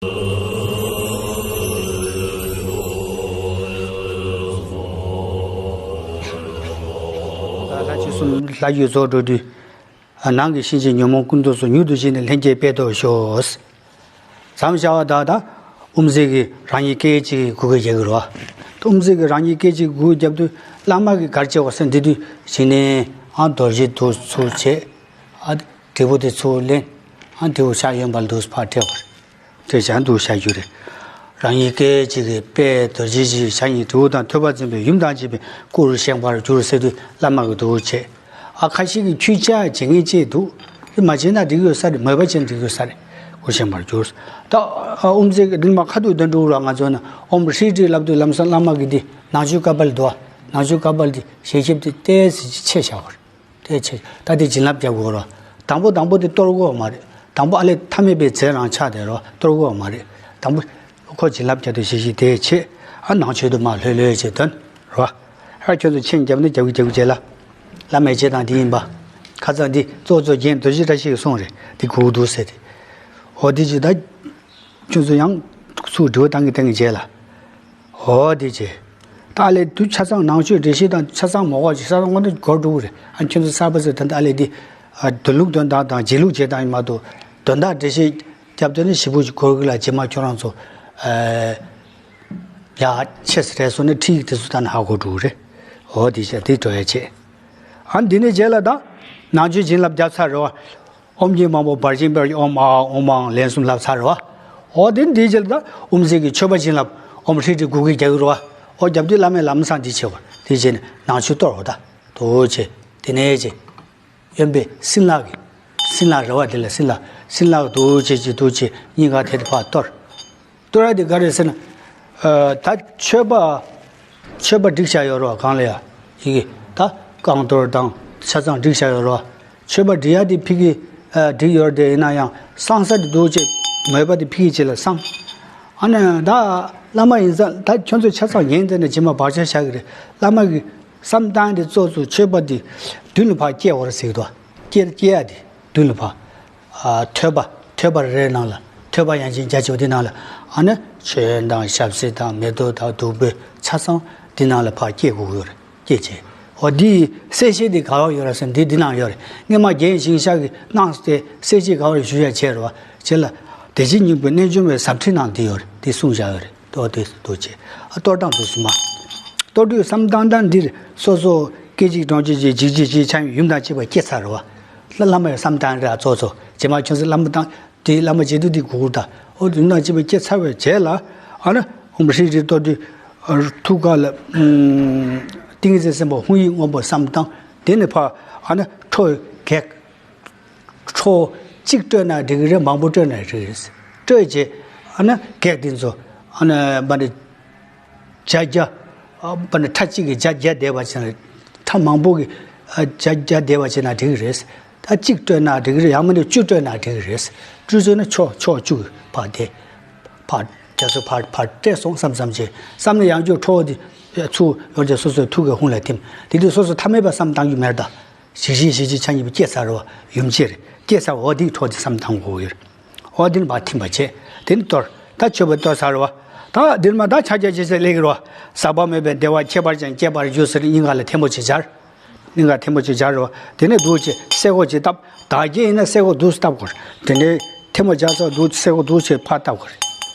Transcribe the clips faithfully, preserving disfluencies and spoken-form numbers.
ལྷ་ཆོས་གསུམ་ལྷ་ཡུལ་རྫོགས་འགྲོ་དུས། ནང་གི་གཤིན་རྗེ་ཉོན་མོངས་ཀུན་རྟོག་ཚོགས། མྱུར་དུ་ཞི་ནས་ལྷན་སྐྱེས་དཔལ་ཐོབ་ཤོག། མཚམས་བཞག་པ་དག་དང་། དབུ་མཛད་ཀྱིས་རང་ཉིད་སྐད་ཅིག་གིས་གུག་ཀྱང་རྒྱག་གི་རེད་བ། དབུ་མཛད་ཀྱིས་རང་ཉིད་སྐད་ཅིག་གིས་གུག་ཀྱང་རྒྱབ་དུས། བླ་མ་གིས་ག་རེ་བྱེད་པ་ཟེར་ན། འདི་དུས་ཞི་ནས་ཨ་རྡོ་རྗེ་འདུག་ཚུར་བྱས། ཨ་དྲིལ་བུ་དེ་ཚུར་ལེན། ཨ་དྲིལ་བུ་ཕྱག་གཡོན་པར་འདུག་ཕར་སྤྲད་པ་རེད། དེ་བཞག་འདུག་བཞག་རྒྱུ་རེད། རང་ཉིད་སྐད་ཅིག་གིས་དཔལ་རྡོ་རྗེ་འཇིགས་བྱེད་ཞབས་གཉིས་དྲིལ་བུ་དང་ཐོད་པ་འཛིན་པའི་ཡུམ་དང་བཅས་པའི་སྐུ་རུ་བཞེངས་པར་གྱུར་ཟེར་དུས། བླ་མ་གིས་འདུག་བྱས། ཨ་ཁ་ཤས་ཀྱིས་ཁྱོད་ཅག་བྱེད་མཁན་ཅིག་འདུག་དེ་མ་བྱེད་ན་འགྲིག་ཡོད་ས་རེད། མོས་པ་བྱས་ན་འགྲིག་ཡོད་ས་རེད། སྐུ་བཞེངས་པར་གྱུར། ད་ཨ་དབུ་མཛད་ཀྱིས་འདི་མར་ཁ་ཐུག་འདོན་འགྲོ་ར། ང་ཚོ་ན་ཨོཾ་ཧྲཱིཿ་ཧྲཱིཿ་ལབ་དུས་ལམ་སང་བླ་མ་གིས་འདི་ནང་མཆོད་ཀ་པཱ་ལི་འདུག་བ། ནང་མཆོད་ཀ་པཱ་ལི་འདི་ཞལ་ཁེབས་དེ་ཏོག་ཙམ་ཅིག་ཕྱེ་བཞག་པ་རེད། དེ་ཆེ། ད་དེ་བྱིན་རླབས་རྒྱག་དགོས་རོ། དང་པོ་དང་པོ་དེ་གཏོར་དགོས་མ་རེད། དང་པོ་ཨ་ལས་ཐ་མལ་པའི་རྫས་རང་ཆགས་དེ་རོ། གཏོར་དགོས་མ་རེད། དང་པོ་ཁོ་བྱིན་རླབས་རྒྱག་དུས་ཞིག་ཞིག་དེ་ཆེ། ཨ་ནང་མཆོད་དུ་མ་ལྷོད་ལྷོད་བྱས་འདོན་རོ། ཨ་ཁྱོད་ཚོ་མཆན་རྒྱབ་ན་རྒྱབ་ཀྱི་རྒྱབ་ཀྱི་བྱས་ལ། བླ་མའི་རྗེས་དང་དེ་ཡིན་པ། ཁ་སང་འདི་གཙོ་གཙོ་རྒན་རྡོ་རྗེ་བཀྲ་ཤིས་ཀྱིས་གསུངས་རེད། འདི་གུག་འདུག་ཟེར་ཏེ། འོ་འདི་ཅི་ད། ཁྱོད་ཚོ་ཡང་ཚུར་དྲི་བ་བཏང་གི་བཏང་གི་བྱས་ལ། འོ་དེ་བྱས། ད་ལས་དུ་ཆ་ཚང་ནང་ཆོས་འགྲེལ་བཤད་དང་ཆ་ཚང་མ་གོ་ཆ་ཚང་དངོས་གནས་འགོར་འགྲོ་གི་རེད། ཨ་ཁྱོད་ཚོ་གསར་པ་ཚོས་ད་ལྟ་ཨ་ལས་དེ། ཨ་འདོན་ལུགས་འདོན་སྟངས་དང་རྗེས་ལུས་བྱེད་སྟངས་ཡིན་མ་གཏོགས། འདོན་སྟངས་འགྲེལ་བཤད་རྒྱབ་དོན་ནི་ཞིབ་པོ་ཞིག་འགོར་གི་ལ། རྗེས་མ་ཁྱོད་རང་ཚོ། ཨ་ཡ་ཆེ་ས་རེད་སོང་ནས་ཁྲིད་ཡིག་དེ་ཚོ་ད་ནི་ཧ་གོ་འགྲོ་གི་རེད། འོ་དེ་བྱས་དེ་འགྲོ་ཡ་བྱས། ཨ་འདི་ནས་རྗེས་ལ་ད། ནང་ཆོས་བྱིན་རླབས་རྒྱབ་ཚར་རེད་བ། ཨོཾ་གྱིས་མང་པོ་བར་ཆད་པའི་ཨོཾ་ཨཱཿ་ཨོཾ་མང་ལན་གསུམ་ལབ་ཚར་རེད་བ། འོ་དེ་འདིའི་རྗེས་ལ་ད་དབུ་མཛད་ཀྱིས་མཆོད་པ་བྱིན་རླབས་ཨོཾ་ཧྲཱིཿཧྲཱིཿ་གུག་ཀྱང་རྒྱག་གི་རེད་བ། འོ་རྒྱབ་དུས་བླ་མས་ལམ་སང་འདི་བྱེད་པ། དེ་རྗེས་ནས་ནང་ཆོས་གཏོར་བ་ད། འདུག་བྱས། དེ་ནས་བྱས། གཡོན་པས་སྲིན་ལག་གིས། སྲིན་ལག་རེད་བ། དེ་ལ་སྲིན་ལག་སྲིན་ལག་འདུག་བྱས་ཀྱི་འདུག་བྱས་སྙིང་ག་དེ་དེ་ཕར་གཏོར། གཏོར་ཡ་དེ་ག་རེ་ཟེར་ན། ཨ་ད་མཆོད་པ། མཆོད་པ་བསྒྲིགས་བཞག་ཡོད་རེད་བ། གང་ལ་ཡ། ཡི་གེ་ད་བསྐང་གཏོར་དང་ཆ་ཚང་བསྒྲིགས་བཞག་ཡོད་རེད་བ། མཆོད་པ་སྒྲིག་ཡ་དེ་ཕ་གི་ཨ་བསྒྲིགས་ཡོད་རེད་དེ། ཡིན་ན་ཡང་བསང་ས་དེ་འདུག་བྱས་མོས་པ་དེ་ཕ་གི་བྱས་ལ་བསང་། ཨ་ནི་ད་བླ་མ་ཡིན་ཙང་ད་ཁྱོད་ཚོ་ཆ་ཚང་ཉན་དེ་ནས་རྗེས་མ་བག་ཆགས་བཞག་གི་རེད། བླ་མ་གི་བསམ་སྟངས་དེ་གཙོ་གཙོ་མཆོད་པ་དེ་མདུན་ལ་ཕར་བསྐྱལ་བར་ཟེར་གི་འདུག་བསྐྱལ་བསྐྱལ་ཡ་དེ་མདུན་ལ་ཕར། ཨ་ཐོད་པ། ཐོད་པ་རེ་རེའི་ནང་ལ། ཐོད་པ་ཡང་ཅིན་རྒྱ་ཆེ་བ་འདི་ནང་ལ། ཨ་ནི་མཆོད་ཡོན་དང་ཞབས་བསིལ་དང་མེ་ཏོག་དང་བདུག་སྤོས་ཆ་ཚང་འདི་ནང་ལ་ཕར་བསྐྱལ་དགོས་ཀྱི་ཡོད་རེད། བསྐྱལ་བྱས། འོ་འདི་གསལ་བཤད་འདི་ག་པར་ཡོད་རེད་ཟེར་ན་འདི་འདི་ནང་ཡོད་རེད། སྔོན་མ་རྒན་ཞིང་གཤེགས་ཀྱིས་གནང་སྟེ་གསལ་བཤད་ག་པར་ཞུ་ཡ་བྱས་རེད་བ། བྱས་ལ། བདེ་ཆེན་སྙིང་པོའི་རྣལ་འབྱོར་མའི་ཟབ་ཁྲིད་ནང་འདི་ཡོད་རེད། འདི་གསུངས་བཞག་ཡོད་རེད། གཏོར་དུས་འདུག་བྱས། ཨ་གཏོར་སྟངས་འདུག་སེ་མར། གཏོར་དུས་བསམ་སྟངས་སྟངས་འདིར་སོ་སོ་སྐད་ཅིག་གྲོང་ཁྱེར་གྱི་འཇིགས་བྱེད་ཀྱི་ཆ་ཡུམ་དང་བཅས་པ་བསྐྱལ་ཚར་རེད་བ། ལྷ་བླ་མའི་བསམ་སྟངས་རེད། གཙོ་གཙོ་རྗེས་མ་ཁྱོད་ཚོ་བླ་མ་དང་དེའི་བླ་མ་བྱེད་དུས་འདི་གུ་གུ་དང་། འོ་ཡུམ་དང་བཅས་པ་བསྐྱལ་ཚར་བའི་རྗེས་ལ། ཨ་ནི་ཨོཾ་ཧྲཱིཿཧྲཱིཿ་གཏོར་དུས། ཨ་ཐུགས་ཀ་ལ་ཨམ་ཏིང་ངེ་འཛིན་སེམས་དཔའ་ཧཱུྃ་ཡིག་སྔོན་པོ་བསམ་སྟངས། དེ་ནས་ཕར་ཨ་ནི་ཁྲོ་བགེགས། ཁྲོ་གཅིག་སྤྲོས་ན་འགྲིག་གི་རེད། མང་པོ་སྤྲོས་ན་འགྲིག་གི་རེད། སྤྲོས་བྱས། ཨ་ནི་བགེགས་འདི་ཚོ་ཨ་ནི་མ་ནི་བརྒྱ་བརྒྱ། ཨ་མ་ནི་ཕྲ་གཅིག་གིས་བརྒྱ་བརྒྱ་བསྡད་པ་བྱས་ན། ཕྲ་མང་པོ་གིས་ཨ་བརྒྱ་བརྒྱ་བསྡད་པ་བྱས་ན་འགྲིག་གི་རེད། ད་གཅིག་སྤྲོས་ན་འགྲིག་གི་རེད། ཡང་མ་ནི་བཅུ་སྤྲོས་ན་འགྲིག་གི་རེད། བཅུ་ཟེར་ན་ཕྱོགས་ཕྱོགས་བཅུ་གི་ཕར་བསྡད། ཕར་རྒྱ་མཚོ་ཕར་ཕར་བསྐྲད་སོང་བསམ་བསམ་བྱས། བསམ་ནས་ཡང་བསྐྱར་ཁྲོ་བོ་འདི་ཚུར་ཡོང་བྱས་སོ་སོའི་ཐུགས་ཀའི་ཧཱུྃ་ལ་ཐིམ། དེ་དུས་སོ་སོ་ཐ་མལ་པ་བསམ་བཏང་རྒྱུ་མེད་ད། ཞིག་ཞིག་ཞིག་ཞིག་ཆ་གཉིས་པོ་བསྐྱལ་ཚར་རེད་བ། ཡུམ་ཆེ་རེད། བསྐྱལ་ཚར་བ། འོ་འདི་ཁྲོ་འདི་བསམ་བཏང་དགོས་ཡོད་རེད། འོ་འདི་ནི་ཕར་ཐིམ་པ་བྱས། དེ་ནི་གཏོར། ད་མཆོད་པ་གཏོར་ཚར་རེད་བ། ད་འདིར་མ་ད་ཕྱག་རྒྱ་ཆེ་ས་སླེབས་ཀྱི་རེད་བ། ཟག་པ་མེད་པའི་བདེ་བ་ཁྱད་པར་ཅན་སྐྱེད་པར་འགྱུར་ཟེར། སྙིང་ག་ལ་ཐལ་མོ་ཅིག་སྦྱར། སྙིང་ག་ཐལ་མོ་ཅིག་སྦྱར་རེད་བ། དེ་ནས་འདུག་བྱས་སེ་གོལ་ཅིག་བཏབ། བདག་བསྐྱེད་ཡིན་ན་སེ་གོལ་འདུག་སེ་བཏབ་དགོས་རེད། དེ་ནས་ཐལ་མོ་སྦྱར་ཚར་འདུག་སེ་གོལ་འདུག་བྱས་ཕར་བཏབ་དགོས་རེད།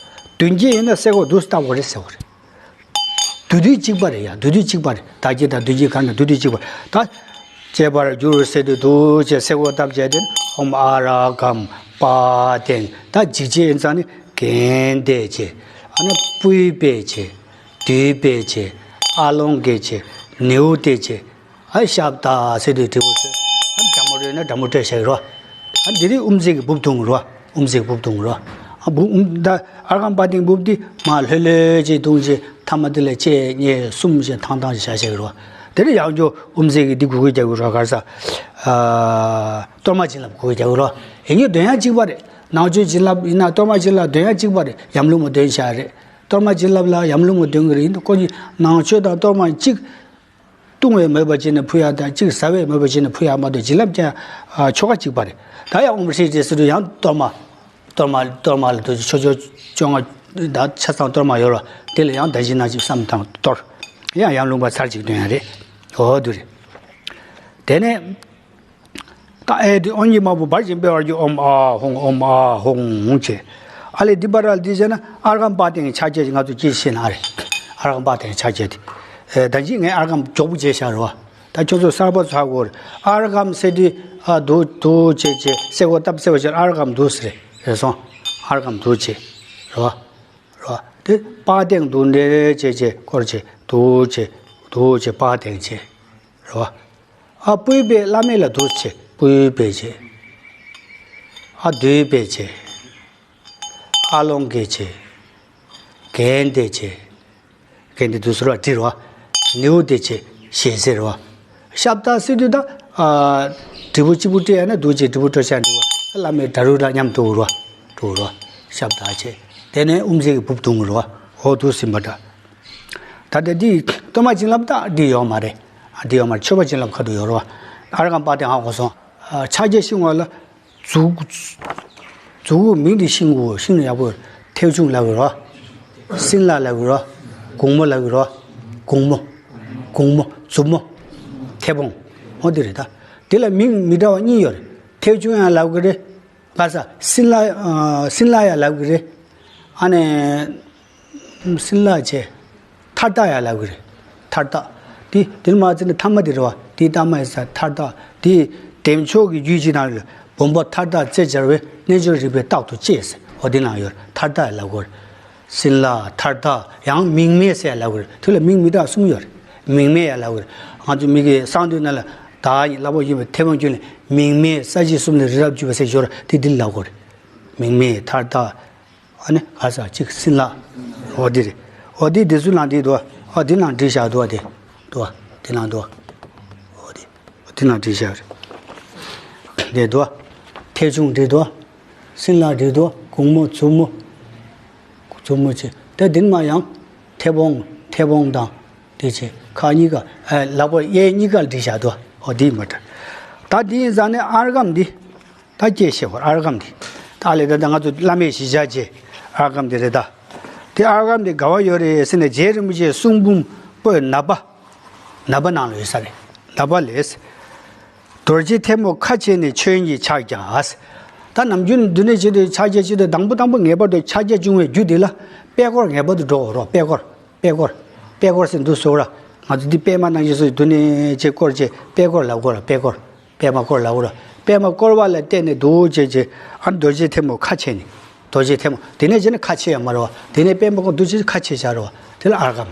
མདུན་བསྐྱེད་ཡིན་ན་སེ་གོལ་འདུག་སེ་བཏབ་དགོས་རེད་ཟེར་བ་རེད། བསྡུ་དུས་གཅིག་པ་རེད་ཡ། བསྡུ་དུས་གཅིག་པ་རེད། བདག་བསྐྱེད་དང་མདུན་བསྐྱེད་གང་ཡིན་ན་བསྡུ་དུས་གཅིག་པ། ད་སྐྱེད་པར་འགྱུར་ཟེར་དུས་འདུག་བྱས་སེ་གོལ་བཏབ་བྱས་ཏེ། ཨོཾ་ཨ་ར་གམ་པ་ཏིང་། ད་འཇིགས་བྱེད་ཡིན་ཙང་ནི་གན་དྷེ་བྱས། ཨ་ནི་པུཥྤེ་བྱས། དུཥྤེ་བྱས། ཨ་ལོ་ཀེ་བྱས། ནེའུ་ཏེ་བྱས། ཨ་ཤབྡ་ཟེར་དུས་དྲིལ་བུ་སྤྲོད། ཨ་དྲང་མོ་སྤྲོད་ན་དྲང་མོ་སྤྲོད་བྱ་གི་རོ། ཨ་འདི་རིགས་དབུ་མཛད་ཀྱི་སྦུབ་བརྡུང་རོ། དབུ་མཛད་ཀྱི་སྦུབ་བརྡུང་རོ། ཨ་སྦུབ་ད་ཨརྒྷཾ་པ་ཏིང་སྦུབ་འདི་མར་ལྷོད་ལྷོད་ཅིག་བརྡུང་བྱས། ཐ་མ་དེ་ལ་གཅིག་གཉིས་གསུམ་ཞེས་ཐང་ཐང་ཞིག་བྱ་བྱ་གི་རོ། དེ་ནས་ཡང་བསྐྱར་དབུ་མཛད་ཀྱི་འདི་གུག་གུག་རྒྱག་གི་རོ། ག་རེ་ཟ། ཨ་གཏོར་མ་བྱིན་རླབས་གུག་གུག་རྒྱག་གི་རོ། ཡིན་རྒྱུ་འདོན་ཡ་གཅིག་པ་རེད། ནང་མཆོད་བྱིན་རླབས་ཡིན་ན་གཏོར་མ་བྱིན་རླབས་འདོན་ཡ་གཅིག་པ་རེད། ཡམ་ལུགས་མ་འདོན་བྱ་རེད། གཏོར་མ་བྱིན་རླབས་ལ་ཡམ་ལུགས་མ་འདོན་གི་རེད། ཡིན་ད་ཁོ་གཉིས་ནང་མཆོད་དང་གཏོར་མ་གཅིག་བཏུང་བའི་མོས་པ་བྱས་ནས་ཕུལ་ཡག་དང་། གཅིག་ཟ་བའི་མོས་པ་བྱས་ནས་ཕུལ་ཡག་མ་གཏོགས་བྱིན་རླབས་ཀྱི་ཆོ་ག་གཅིག་པ་རེད། ད་ཡང་ཨོཾ་ཧྲཱིཿཧྲཱིཿཟེར་དུས་ཡང་གཏོར་མ། གཏོར་མ་གཏོར་མ་ལ་དུ་ཆོས་ཕྱོགས་བཅོ་ལྔ་དང་ཆ་ཚང་གཏོར་མ་ཡོད་ར། དེ་ལ་ཡང་བདག་གཞན་སྣང་བྱེད་བསམ་དང་གཏོར། ཡང་ཡང་ལུང་པ་ཚར་གཅིག་འདོན་ཡ་རེད། འོ་དུ་རེད། དེ་ནས། ད་ཨེ་དེ་ཨོཾ་གྱི་དམར་པོ་འབར་ཞིང་འཕེལ་བར་གྱུར། ཨོཾ་ཨཱཿཧཱུྃ། ཨོཾ་ཨཱཿཧཱུྃ་ཧཱུྃ་བྱས། ཨ་ལས་འདི་པར་ལ་འདི་བྱས་ན་ཨརྒྷཾ་པཱ་ཏིའི་ཕྱག་རྒྱ་ང་ཚོ་ཅི་ཤེས་ན་ཨ་རེད། ཨརྒྷཾ་པཱ་ཏིའི་ཕྱག་རྒྱ་དེ། ཨེ་ད་ཅི་ངས་ཨརྒྷཾ་མགྱོགས་པོ་བྱས་བཞག་རོ། ད་ཁྱོད་ཚོ་གསར་པ་ཚོ་ཧ་གོ་རེད། ཨརྒྷཾ་ཟེར་དུས་ཨ་དུ་དུ་བྱས་བྱས་སེ་གོལ་བཏབ་སེ་བ་བྱས་ཨརྒྷཾ་དུ་ཟེར་རེད་སོང་། ཨརྒྷཾ་དུ་བྱས་རོ། རོ། དེ་པཱ་ཏིའི་དུ་འདྲེ་བྱས་བྱས་སྐོར་བྱས་དུ་བྱས་དུ་བྱས་པཱ་ཏིའི་བྱས་རོ། ཨ་སྤོས་པའི་བླ་མེད་ལ་འདུ་བྱེད། སྤོས་པའི་བྱེད། ཨ་འདུས་པའི་བྱེད། ཨ་ལོང་གི་བྱེད། གན་དེ་བྱེད། གན་དེ་འདུ་ཟེར་བ་དྲི་རོ། ནེའུ་དེ་བྱེད་ཞེས་ཟེར་རོ། ཤབ་དག་ཟེར་དུས་ད་ཨ་དྲིལ་བུ་གཅིག་པུ་སྤྲད་ཡ་ན་འདུ་བྱེད་དྲིལ་བུ་སྤྲོད་བྱ་འདྲི་བ་བླ་མེད་དྲ་རུ་ལ་མཉམ་དུ་རོ། འགྲོ་རོ། ཤབ་དག་བྱེད། དེ་ནས་དབུ་མཛད་ཀྱི་སྦུབ་བརྡུང་རོ། འོ་འདུ་ཟིན་པ་འདྲ། ད་ལྟ་འདི་གཏོར་མ་བྱིན་རླབས་དག་འདི་ཡོད་མ་རེད། ཨ་འདི་ཡོད་མ་རེད། མཆོད་པ་བྱིན་རླབས་ཁ་ཐུག་ཡོད་རེད་བ། ཨརྒྷཾ་པཱ་ཏིའི་ཧ་གོ་སོང་། ཨ་ཕྱག་རྒྱ་ཤིང་བ་ལ་མཛུ་མཛུ་གུ་མིང་འདི་ཤིང་གུ་ཤིང་ཡག་པོ་ཐེའུ་ཆུང་ལབ་ཀྱི་རེད་བ། སྲིན་ལག་ལབ་ཀྱི་རེད་བ། གུང་མོ་ལབ་ཀྱི་རེད་བ། གུང་མོ། གུང་མོ་མཛུབ་མོ། མཐེ་བོང་། འོ་འདི་རེད་ད། འདི་ལ་མིང་མི་འདྲ་བ་གཉིས་ཡོད་རེད། ཐེའུ་ཆུང་ཡང་ལབ་ཀྱི་རེད། ག་ས་སྲིན་ལག་ཨ་སྲིན་ལག་ཡང་ལབ་ཀྱི་རེད། ཨ་ནི་སྲིན་ལག་བྱས། ཐར་ཏག་ཡང་ལབ་ཀྱི་རེད། ཐར་ཏག་དེ་དེ་མ་ཚད་ནི་ཐ་མ་དེ་རེད་བ། དེ་ཐ་མ་ཡིན་ས་ཐར་ཏག་དེ་བདེ་མཆོག་གི་རྒྱུད་ཅིག་ནང་ལ་བུམ་པ་ཐར་ཏག་རྩེ་སྦྱར་བའི་རྣལ་འབྱོར་རིག་པའི་རྟགས་དུ་གཅེས་ཟེར། འོ་དེ་ནང་ཡོད་རེད། ཐར་ཏག་ཡང་ལབ་ཀྱི་རེད། སྲིན་ལག་ཐར་ཏག་ཡང་མིང་མེད་ཟེར་ཡང་ལབ་ཀྱི་རེད། དེ་ལ་མིང་མི་འདྲ་གསུམ་ཡོད་རེད། མིང་མེད་ཡང་ལབ་ཀྱི་རེད། ང་ཚོ་མི་གི་གསང་འདུས་ནང་ལ་བདག་ཉིད་ལྷ་བབས་ཡིན་པའི་མཐེ་བོང་ཀུན་ལས་མིང་མེད་ས་བཅད་གསུམ་ལས་རི་རབ་བརྒྱུད་པ་ཟེར་ཞོར་དེ་འདི་ལ་ལབ་ཀྱི་རེད། མིང་མེད་ཐར་ཏག་ཨ་ནི་ག་ས་གཅིག་སྲིན་ལག་འོ་འདི་རེད། འོ་འདི་འདི་ཚོ་ནང་འདི་འདུག་འོ་འདི་ནང་བྲིས་བཞག་འདུག་འདི་འདུག་འདི་ནང་འདུག་འོ་འདི་འོ་འདི་ནང་བྲིས་བཞག་རེད། འདི་འདུག་ཐེའུ་ཆུང་འདི་འདུག་སྲིན་ལག་འདི་འདུག་གུང་མོ་མཛུབ་མོ། མཛུབ་མོ་ཅེས་དེ་འདི་མ་ཡང་མཐེ་བོང་མཐེ་བོང་དང་དེ་ཅེས་ཁ་གཉིས་ཀ་ཨ་ལག་པ་གཡས་གཉིས་ཀ་བྲིས་བཞག་འདུག་འོ་འདི་མ་འདྲ། ད་འདི་ཡིན་ཙང་ནི་ཨརྒྷཾ་འདི། ད་སྐྱེ་ཤེས་བར་ཨར་གམ་དེ། ད་ལས་ད་ལྟ་ང་ཚོ་བླ་མེད་གཞི་བཞག་ཅེས་ཨར་གམ་དེ་རེད་ད། དེ་ཨར་གམ་དེ་ག་བ་ཡོད་རེད་ཟེར་ན་རྗེ་རིན་པོ་ཆེའི་གསུང་འབུམ་པོད་ནབ་པ། ནབ་པ་ནང་ལ་ཡོད་ས་རེད། ནབ་པ་ལས། རྡོ་རྗེ་ཐལ་མོ་ཁ་ཕྱེ་ནས་ཆོས་དབྱིངས་ཀྱི་ཕྱག་རྒྱ། ད་ནམ་རྒྱུན་འདི་ནས་བྱེད་དུས་ཕྱག་རྒྱ་བྱེད་དུས་དང་པོ་དང་པོ་ངེས་པར་དུ་ཕྱག་རྒྱ་བྱུང་བའི་རྒྱུ་དེ་ལ་པད་སྐོར་ངེས་པར་དུ་འགྲོ་དགོས་རོགས། པད་སྐོར། པད་སྐོར། པད་སྐོར་ཟེར་འདུག་ཟེར་ར། ང་ཚོ་འདི་པད་མ་ནང་བཞིན་སོ་འདུག་ནས་བྱེད་སྐོར་བྱེད་པད་སྐོར་ལབ་དགོས་ར། པད་སྐོར། པད་མ་སྐོར་ལབ་དགོས་ར། པད་མ་སྐོར་བ་ལ་བརྟེན་ནས་འདུག་བྱེད་བྱེད་ཨ་རྡོ་རྗེ་ཐལ་མོ་ཁ་ཕྱེ་ནས། རྡོ་རྗེ་ཐལ་མོ་དེ་ནས་བྱས་ནས་ཁ་ཕྱེ་ཡ་མ་རེད་བ། དེ་ནས་པད་མ་སྐོར་འདུག་བྱེད་ཁ་ཕྱེ་བྱ་རེད་བ། དེ་ལ་ཨར་གམ།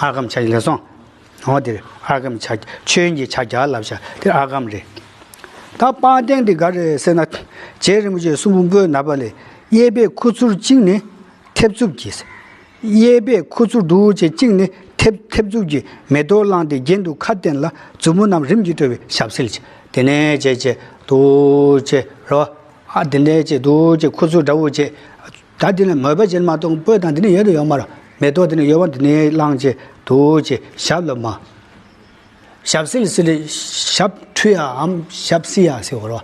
ཨར་གམ་ཆ་ཡིན་ལས་སོང་། འོ་དེ་རེད། ཨར་གམ་ཆ་ཆོས་དབྱིངས་ཀྱི་ཕྱག་རྒྱ་ལབ་བྱ་དེ་ཨར་གམ་རེད། ད་པར་སྟེང་དེ་ག་རེད་ཟེར་ན། རྗེ་རིན་པོ་ཆེའི་གསུང་འབུམ་པོད་ནབ་པ་ལས། གཡས་པས་ཁུ་ཚུར་བཅིངས་ནས་མཐེབ་མཛུབ་ཀྱིས། གཡས་པས་ཁུ་ཚུར་འདུག་ཅེས་བཅིངས་ནས་མཐེབ་མཐེབ་མཛུབ་ཀྱིས་མེ་ཏོག་བླངས་ཏེ་གྱེན་དུ་ཁ་བསྟན་ལ་མཛུབ་མོ་རྣམས་རིམ་གྱིས་དཀྲོལ་བའི་ཞབས་བསིལ་གྱིས། དེ་ནས་བྱས་བྱས་འདུག་ཅེས་རོ། ཨ་དེ་ནས་བྱས་འདུག་ཅེས་ཁུ་ཚུར་འདྲ་བོ་བྱས། ད་དེ་ནས་མོས་པ་ཅན་མ་གཏོགས་པོད་དང་དེ་ནས་ཡོད་དུ་ཡོད་མ་རོ། མེ་ཏོག་དེ་ནས་ཡོད་པ་དེ་ནས་བླངས་བྱས་འདུག་ཅེས་ཞབས་ལ་མ། ཞབས་བསིལ་ཟེར་ཏེ་ཞབས་འཁྲུ་ཡའམ་ཞབས་བསིལ་ཡ་ཟེར་བ་རོ།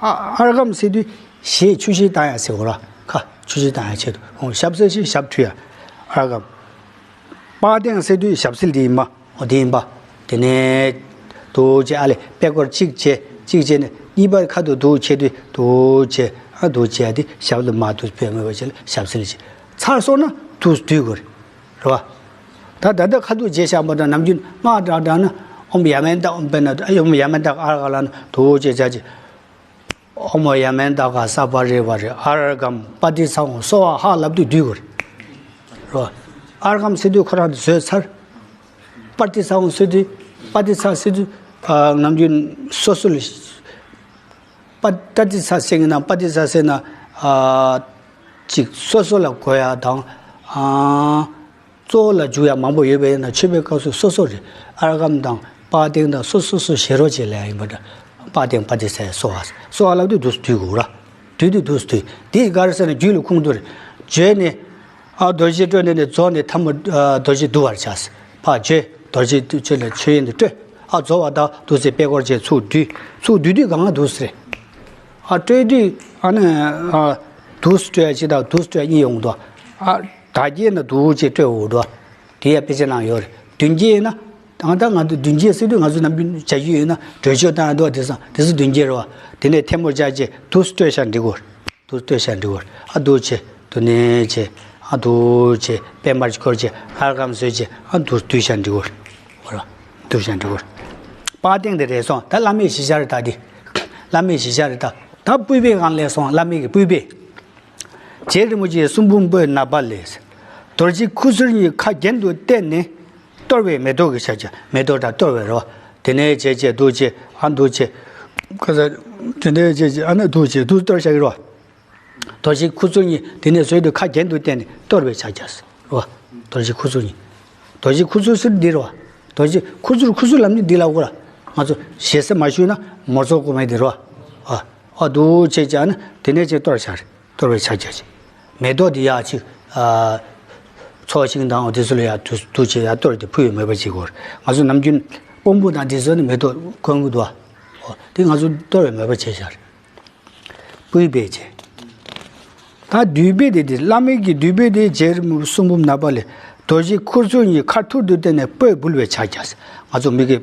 ཨ་ཨར་གམ་ཟེར་དུས་ཞེས་ཆུ་ཞིག་བཏང་ཡ་ཟེར་བ་རོ། ཁ་ཆུ་ཞིག་བཏང་ཡ་ཆེད་དུ་ཁོང་ཞབས་བསིལ་ཞེས་ཞབས་འཁྲུ་ཡ། ཨར་གམ། པར་སྟེང་ཟེར་དུས་ཞབས་བསིལ་དེ་ཡིན་པ། འོ་དེ་ཡིན་པ། དེ་ནས་འདུག་ཅེས་ཨ་ལས་པད་སྐོར་གཅིག་བྱས་གཅིག་བྱས་ནས་གཉིས་པ་ཁ་ཐུག་འདུག་བྱས་དུས་འདུག་ཅེས་ཨ་འདུག་ཅེས་དེ་ཞབས་ལ་མ་འདུག་པད་མོས་པ་བྱས་ལ་ཞབས་བསིལ་བྱས་ཚར་སོང་ན་འདུག་སྡུད་དགོས་རེད། རེད་བ། ད་ད་ལྟ་ཁ་ཐུག་རྗེས་བཞག་པ་དང་ནམ་རྒྱུན་སྔགས་བསྒྲགས་བསྒྲགས་ན་ཨོཾ་ཡ་མན་ཏ་ཨོཾ་པད་ན་ཨ་ཨོཾ་ཡ་མན་ཏ་ཨར་ག་ལ་ན་འདུག་ཅེས་བྱ་ཅེས། ཨོཾ་ཡ་མན་ཏ་ག་ས་པ་རི་ཝ་རི་ཨར་གམ་པ་ཏི་ས་ཧོ་སྭ་ཧཱ་ལབ་དུས་སྡུད་དགོས་རེད། རོ། ཨར་གམ་ཟེར་དུས་ཁོ་རང་དུ་བཟོས་ཚར། པ་ཏི་ས་ཧོ་ཟེར་དུས་པ་ཏི་ས་ཟེར་དུས་ཨ་ནམ་རྒྱུན་སོ་སོ་ལ་པ་ཏ་ཏི་ས་ཟེར་གི་ན་པ་ཏི་ས་ཟེར་ན་ཨ་ཅིག་སོ་སོ་ལ་གོ་ཡ་དང་ཨ། གཙོ་བོ་ལ་འཇུག་ཡ་མང་པོ་ཡོད་པས་ན་མཆོད་པའི་སྐབས་སུ་སོ་སོ་རེད། ཨར་གམ་དང་པར་སྟེང་དང་སོ་སོ་སོ་ཞེ་རོ་བྱེད་ལ་ཡིན་པ་འདྲ། པར་སྟེང་པ་ཏི་སའི་སྭ་ཧཱ་སྭ་ཧཱ་ལབ་དུས་འདུག་སྡུད་དགོས་ར། སྡུད་དུས་འདུག་སྡུད་དེ་ག་རེ་ཟེར་ན་རྒྱུད་ལ་ཁུངས་གཏུགས་རེད། བརྗོད་ནས་ཨ་རྡོ་རྗེ་སྤྲོས་བྲལ་ནས་རྫོགས་ནས་ཐལ་མོ་ཨ་རྡོ་རྗེ་བསྡུ་བར་བྱ། ཕར་བརྗོད་རྡོ་རྗེ་བསྡུ་བྱས་ལ་ཆོས་དབྱིངས་དུ་སྤྲོས། ཨ་རྫོགས་པ་དག་འདུག་སེ་པད་སྐོར་བྱས་ཚུར་བསྡུས། ཚུར་བསྡུས་དུས་གང་ག་འདུག་སེ་རེད། ཨ་སྤྲོས་དུས་ཨ་ནི་ཨ། དུས་སུ་སྤྲོད་ཡ་གཅིག་དང་དུས་སུ་སྤྲོད་ཡ་གཉིས་ཡོང་གི་འདུག་ཨ། དག་བརྒྱད་ན་དུས་ཅེས་སྤྲོད་འོ་འདུག་དེ་ཡ་དཔེ་ཆ་ནང་ཡོད་རེད། བདུན་བརྒྱད་ཡིན་ན། ད་ལྟ་ང་ཚོ་བདུན་བརྒྱད་ཟེར་དུས་ང་ཚོ་ནམ་རྒྱུན་བྱ་རྒྱུ་ཡོད་ན་གྲོས་ཆོད་བཏང་ཡ་འདུག་དེ་སང་དེ་ཚོ་བདུན་བརྒྱད་རེད་བ། དེ་ནས་ཐལ་མོ་སྦྱར་བྱས་དུས་སུ་སྤྲོད་བཞག་འགྲིག་གོ། དུས་སུ་སྤྲོད་བཞག་འགྲིག་གོ། ཨ་འདུག་བྱས་དུ་ནས་བྱས་ཨ་འདུག་བྱས་པད་མར་གྱི་འཁོར་བྱས་ཨར་ཀམ་བཟོས་བྱས་ཨ་འདུག་བསྡུས་བཞག་འགྲིག་གོ། འོ་ར། བསྡུས་བཞག་འགྲིག་གོ། པ་སྟེང་དེ་རེད་སོང་། ད་བླ་མའི་གཞིར་བཞག་རེད་ད་དེ། བླ་མའི་གཞིར་བཞག་རེད་ད། ད་སྤུས་པའི་སྒང་ལས་སོང་བླ་མའི་གི་སྤུས་པའི། རྗེ་རིན་པོ་ཆེའི་གསུང་འབུམ་པོད་ནག་པ་ལས། རྡོ་རྗེ་ཁུ་ཚུར་གཉིས་ཁ་གྱེན་དུ་བསྟན་ནས་གཏོར་བའི་མེ་ཏོག་གི་ཕྱག་རྒྱ། མེ་ཏོག་དང་གཏོར་བའི་རོ། དེ་ནས་བྱས་བྱས་འདུག་བྱས་ཨ་འདུག་བྱས། ཁ་ས། དེ་ནས་བྱས་བྱས་ཨ་ནི་འདུག་བྱས་འདུག་གཏོར་བྱ་གི་རོ། རྡོ་རྗེ་ཁུ་ཚུར་གཉིས་དེ་ནས་བཟོས་དུས་ཁ་གྱེན་དུ་བསྟན་ནས་གཏོར་བའི་ཕྱག་རྒྱ་རོ། རྡོ་རྗེ་ཁུ་ཚུར་གཉིས། རྡོ་རྗེ་ཁུ་ཚུར་ཟེར་འདི་རོ། རྡོ་རྗེ་ཁུ་ཚུར་ཁུ་ཚུར་ལབ་ནི་འདི་ལ་གོ་ར། ང་ཚོ་ཞེ་ས་མ་ཞུས་ན་མོ་ཚོ་གོ་མེད་འདི་རོ། ཨ། ཨ་འདུག་བྱས་བྱས་ཨ་ནི་དེ་ནས་བྱས་གཏོར་བྱ་རེད། གཏོར་བའི་ཕྱག་རྒྱ་བྱས། མེ་ཏོག་འདི་ཡག་ཅིག་ཨ། ཚོགས་ཞིང་དང་འོ་དེ་ཚོ་ལ་ཡག་འདུག་འདུག་བྱས་ཡག་གཏོར་དེ་ཕུལ་བའི་མོས་པ་བྱེད་དགོས། ང་ཚོ་ནམ་རྒྱུན་དཔོན་པོ་དང་དེ་ཚོ་ནི་མེ་ཏོག་གོན་གི་འདུག་ཨ། འོ་དེ་ང་ཚོ་གཏོར་བའི་མོས་པ་བྱས་བཞག་རེད། སྤུས་པའི་རྗེ། ད་བསྡུས་པའི་དེ་དེ་བླ་མའི་གི་བསྡུས་པའི་དེ་རྗེ་རིན་པོ་གསུང་འབུམ་ནག་པ་ལས། རྡོ་རྗེ་ཁུ་ཚུར་གཉིས་ཁ་ཐུར་དུ་བསྟན་ནས་སྤོས་འབུལ་བའི་ཕྱག་རྒྱ། ང་ཚོ་མི་གི་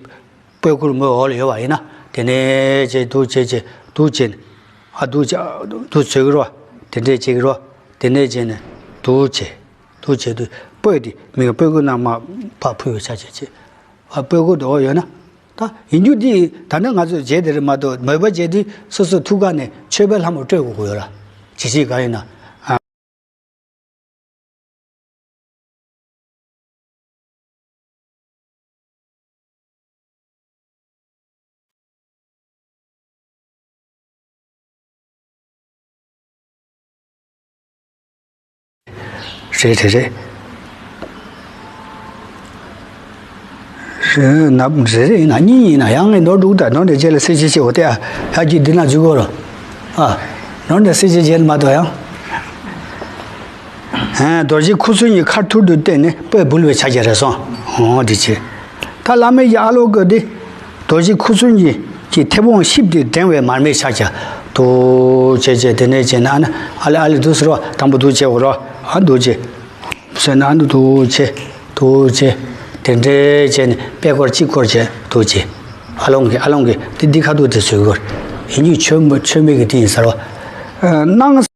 སྤོས་ཁུར་མོའི་འོག་ལ་ཡོད་པ་ཡིན་ན་དེ་ནས་བྱས་འདུག་བྱས་བྱས་འདུག་བྱས་ནས་ཨ་འདུག་བྱས་འདུག་བྱེད་ཀྱི་རོ། དེ་འདྲས་བྱེད་ཀྱི་རོ། དེ་ནས་བྱས་ནས་འདུག་བྱས་འདུག་བྱས་དུས་སྤོས་དེ་མི་གི་སྤོས་ཁུར་ནང་མར་ཕར་ཕུལ་བའི་ཕྱག་རྒྱ་བྱས། ཨ་སྤོས་ཁུར་དེ་འོག་ཡོད་ན། ད་ཡིན་རྒྱུ་འདི་ད་ནི་ང་ཚོས་བྱས་དེ་རེད་མ་གཏོགས་མོས་པ་བྱས་དུས་སོ་སོའི་ཐུགས་ཀ་ནས་མཆོད་པའི་ལྷ་མོ་སྤྲོད་དགོས་ཀྱི་ཡོད་ར། ཇི་སྲིད་གང་ཡིན་ན། ཨ། རེད་རེད་རེད། རེད་ན་རེད་རེད་ཡིན་ན་གཉིས་ཡིན་ན་ཡང་ངས་ནོར་འདུག་ད་ནོར་འདི་རྗེས་ལ་གསལ་བཤད་བྱེད་འོ་དེ་ཨ་ཡ་གྱིས་འདི་ན་འཇུག་གོ་རོ། ཨ། ནོར་འདི་གསལ་བཤད་བྱེད་མ་གཏོགས་ཡང་། ཨ། རྡོ་རྗེ་ཁུ་ཚུར་གཉིས་ཁ་ཐུར་དུ་བསྟན་ནས་སྤོས་འབུལ་བའི་ཕྱག་རྒྱ་རེད་སོང་། འོ་འདི་བྱེད། ད་བླ་མའི་ཡ་ཨ་ལོ་གོ་འདི། རྡོ་རྗེ་ཁུ་ཚུར་གཉིས་ཀྱི་མཐེ་བོང་གཤིབས་ཏེ་བསྒྲེང་བའི་མར་མེའི་ཕྱག་རྒྱ། དུ་བྱས་བྱས་དེ་ནས་བྱས་ན་ཨ་ན་ཨ་ལེ་ཨ་ལེ་དུ་ཟེར་བ་དང་པོ་དུ་བྱས་འོ་རོ། ཨ་དུ་བྱས། བྱས་ན་ཨ་ནུ་དུ་བྱས་དུ་བྱས། དེ་འདྲས་བྱས་ནས་པད་སྐོར་གཅིག་སྐོར་བྱས་དུ་བྱས། ཨ་ལོང་གི་ཨ་ལོང་གི་དེ་འདི་ཁ་ཐུག་དེ་བཟོས་གོ། ཡིན་གྱི་ཆོས་མ་ཆོས་མེད་ཀྱི་དེ་ཡིན་ཟེར་བ། ཨ་སྣང་